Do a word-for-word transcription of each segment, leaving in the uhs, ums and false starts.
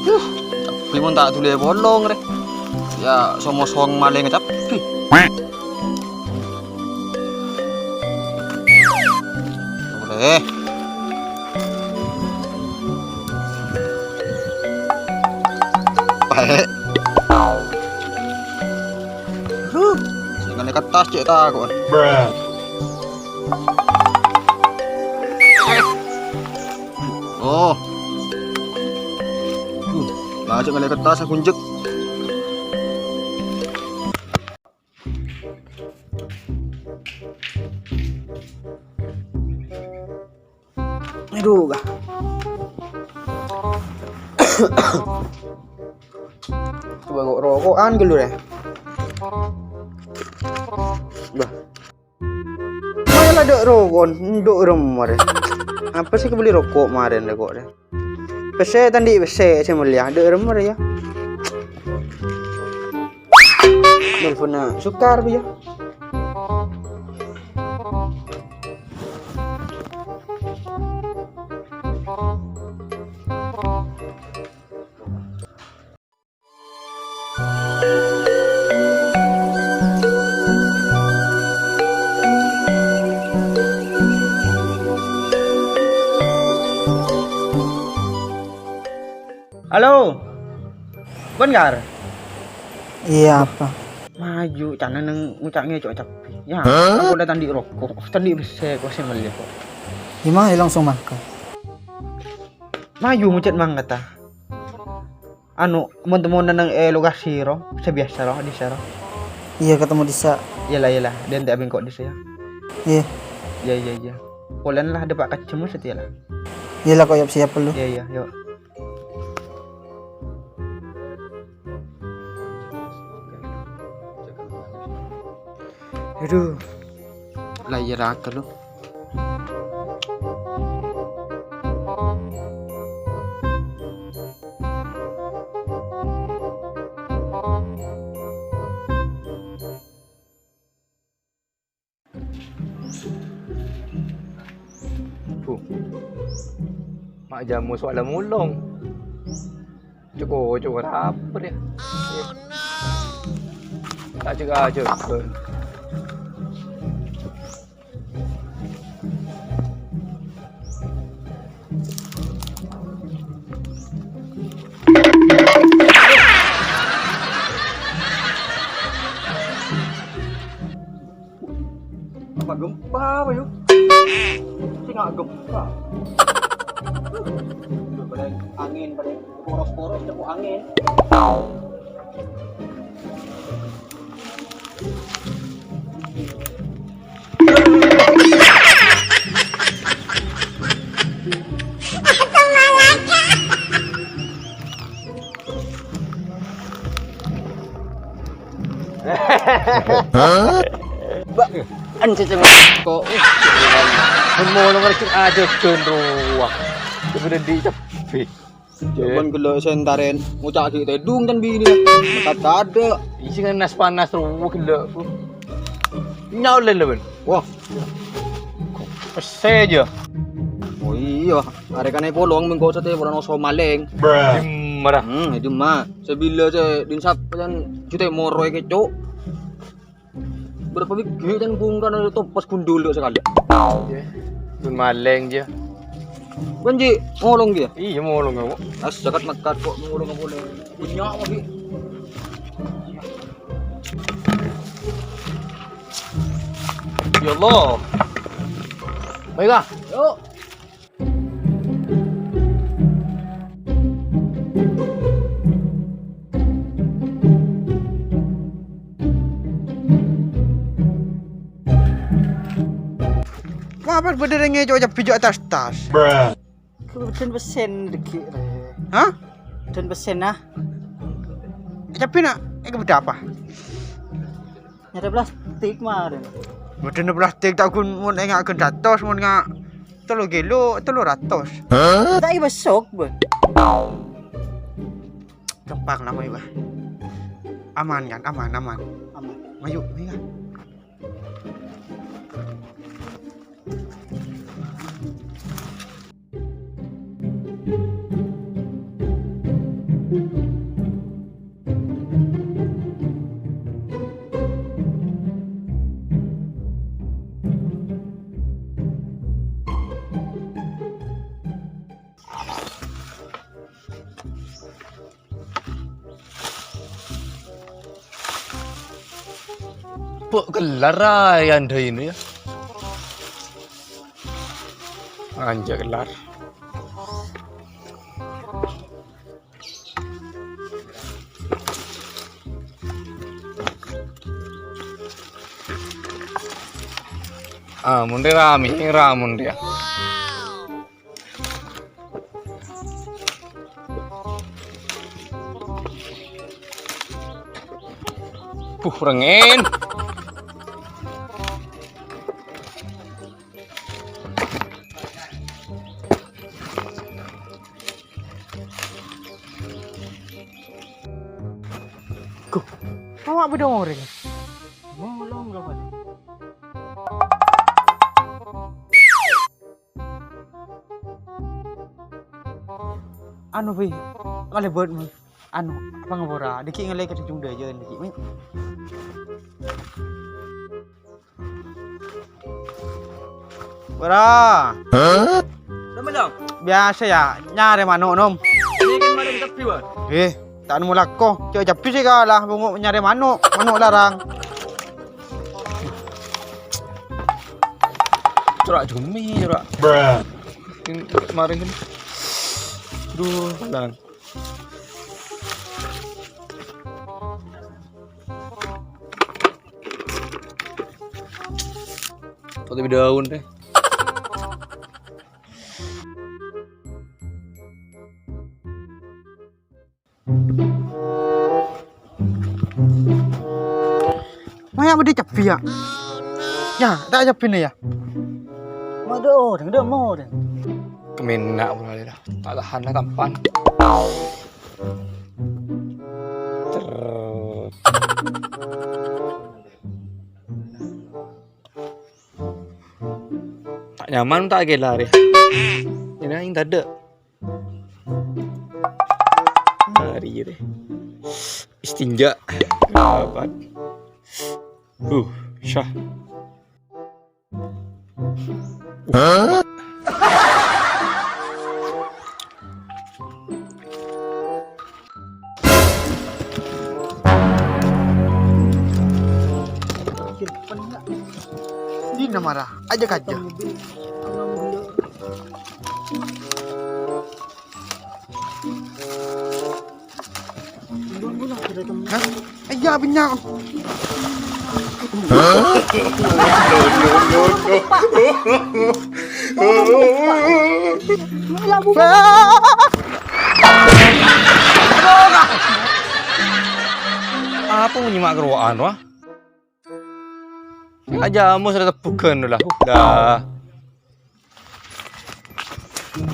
Huh, cabbhi mon ta' dhuli polong rè. Ya, so-mosong malèng cabbhi. Boleh. Baik. Huh, sè ngalè kertas cè' tako'. Oh. Huh, la cè' ngalè kertas aku njek. Aduh, gah. Coba kok rokokan dulu deh. Bah. Malah ada rokok, nduk remor. Apa sih kebeli rokok kemarin deh kok deh? Pèssè ta' andi' pèssè sè mellèya, dâ' remma rèya. Nelponna Sukar, biyâ. Halo. Bân, Kar? Iyâ, apa? Maju, ca'na neng ngoca' ngèco' cabbhi. Yâ, aku la ta' andi' rokok, ta' andi' pèssè, kok sè mellè, kok. Iyâ, ma, langsung mangkat. Maju, mocèt mangkat, ta. Anu, mon-temmonan neng, eh, lokasi ro, sè biyasa ro, dissa ro. Iyâ, ketemu dissa. Iyâ la, iyâ la, dântè' abin kok dissa, yâ. Iyâ. Iyâ, iyâ, iyâ. Polana la, dâpa' ka jemma satèya la. Iyâ la, kok yap-siyap lu. Iyâ, iyâ, yo. Aduh. La iyâ raka lu. Bu. Ma' jamu soalla molong. Ceko-ceko rapet ya. Tak cek-cek. Apa gempa apa yuk? Sih nggak gempa. Paling angin, paling poros-poros, tepuk angin. Ba, anjing, ceng. Kok, uh, mon ngerti aja, jon rowa. Coba di cabbhi. Jaman gellâ' sè entarèn, ngoca' ghi' tèdung can binè. Makat kadâ'. Isi kan nas-panas rowa gellâ', Bu. Nyaolè lè, Bun. Wah. Pèssè jâ. Oh iyâ, arè kanè polong mèngko satèya polana oso malèng. Dimma ra? Hmm, dimma. Sabila sè din sap can jute moroy kèco'. Berapa bighi' can bungkana topas gundul sakalè. Iyâ. Bun malèng jâ. Bân jhi' molong jâ. Iyâ, molong aku. As, sakat makat kok molong aku lè. Punya apa, Bi? Ya Allah. Baiklah. Yuk. Wah, pas bâdâ rèng ngèco' cabbhi jâ' attas tas. Bâdân pèssèna dhâggi', rè. Hah? Bâdân pèssèna. Cabbhi, na', èkabâdâ apa? Nyarè plastik marèn. Bâdânna plastik ta' ghun mon ènga' ghun satos, mon nga' tello kilo, tello ratos. Hah? Ta' èbâsok, Bun. Gampang la, Mai, bah. Aman, kan? Aman, aman. Aman. Mayu, Mai, kan? Kok kellar ya anda ini ya? Anjay kellar. Ah, mun rè ramè, ramun dia. Puh, rengen. Guh, awak bâdâ orèng. Ngolong apa? Anu, Bi, kalèbât, Mi. Anu, apa ngabora? Dikit ngalè ka jhung dâjâ, dikit, Mi. Bora. Hah? Sapa, Jang? Biasa ya, nyarè mano', Nom. Ini kan maling tepi, Wan. Eh, ta' nemmo lako. Cè' cabbhi sè kalah, bângo' nyarè mano', mano' larang. Corak jumi, corak. Bruh. Ini kemarin kan. Duh, palang. Potong daun deh. Maya bâdâ cabbhi, ya? Ya, ta' cabbhina, ya? Waduh, deng, deng, mau, deng. Kemena' pula, ya. Ta' tahan la, tampan. Ter- Ta' nyaman, ta' gela, rè. Ini yang tadi. Mari, rè. Istinja. Rapat. Uh, syah. Dina marah, aja kaja. Hah? Iya, bânnya'. Apa monyè ma' kerowo'an, wah? Aja amos ada tebukan lah. Dah.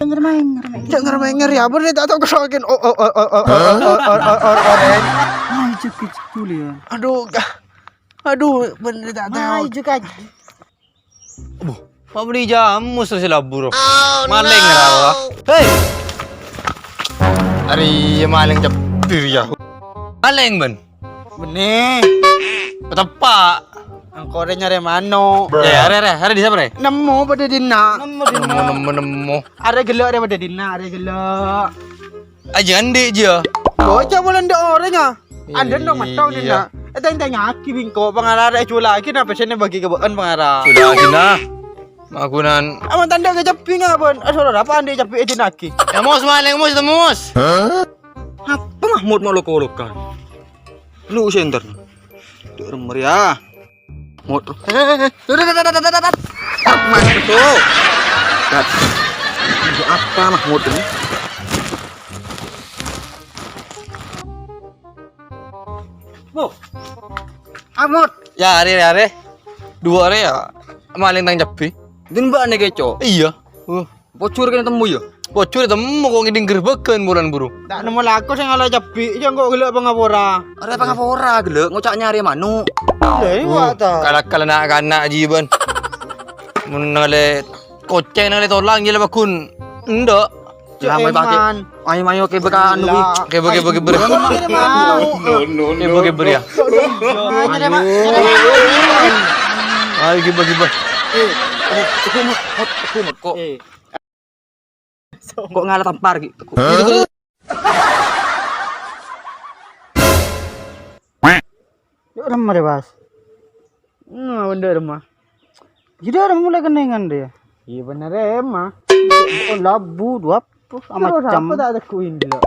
Ngermenger, ngermenger. Cek ngermenger ya, bener tak tahu kesokin. Oh, oh, oh, oh, oh, oh, oh, oh, oh, oh, oh. Ayo, cek, cek dulu ya. Aduh, gah. Aduh, bener tak tahu. Ayo, cek aja. Aduh, Pak beli jamu terus labur. Maling rawa. Hei. Hari maling jebir ya. Maling, Ben. Benih. Petepa'. Engko' rè nyarè mano'. Ya, arè, arè, arè di sapa, rè? Nemmo padâ dinna'. Nemmo dinna'. Nemmo, nemmo, nemmo. Arè gellâ', arè padâ dinna', arè gellâ'. Aja andi' jiyâ. Bocah polana andi' orèng, ah. Andhen dong, iya, metto dinna'. Eh, teng-tengngagi bingko, pangara arè jhuwâllaghi, napa sèna bâgi ka bâ'ân pangara. Jhuwâllaghi, nah. Magunan. Aman tandhâ ka cabbhi ngabân. Asoro apa andi' cabbhi èdina'aghi? Ya, Mus, maling, Mus, itu, Mus. Hah? Apa Mahmud mau loko-lokan? Lu senter. Duk remer ya. Mahmud. Eh, eh, eh. Tuh, tuh, tuh. Kat. Untuk apa Mahmud ini? Bu. Mahmud. Ya, arè, arè. Dua arè ya. Maling tang cabbhi. Din mbak ne keco. Iya. Uh. Pojhur kene temmo ya? Pojhur temmo kok ngedhing gerbegan bulan buru. Tak nemmo lako sing ala cabbhi, iya engko' gellâ' pangapora. Arè pangapora gellâ', ngoca' nyarè mano'. Lha iya ta. Kala-kala na'-kana' jiban. Mun nale koceng nale tolang jela bagun. Endok. Cek Eman. Ayo, ayo, kebe ka anu ki. Kebe, kebe, kebe. Kebe, kebe ya. Ayo, kebe, kebe. Eh, eh, kok. Eh. Kok ngala tampar ki? Yuk, remer ya, Bas. Nah, bhender, Ma. Jadi orang mulai kenengan dia. Iya, bener, Emma. Oh, labu, dua puluh, Terus amacam. Apa tak teguhin dulu?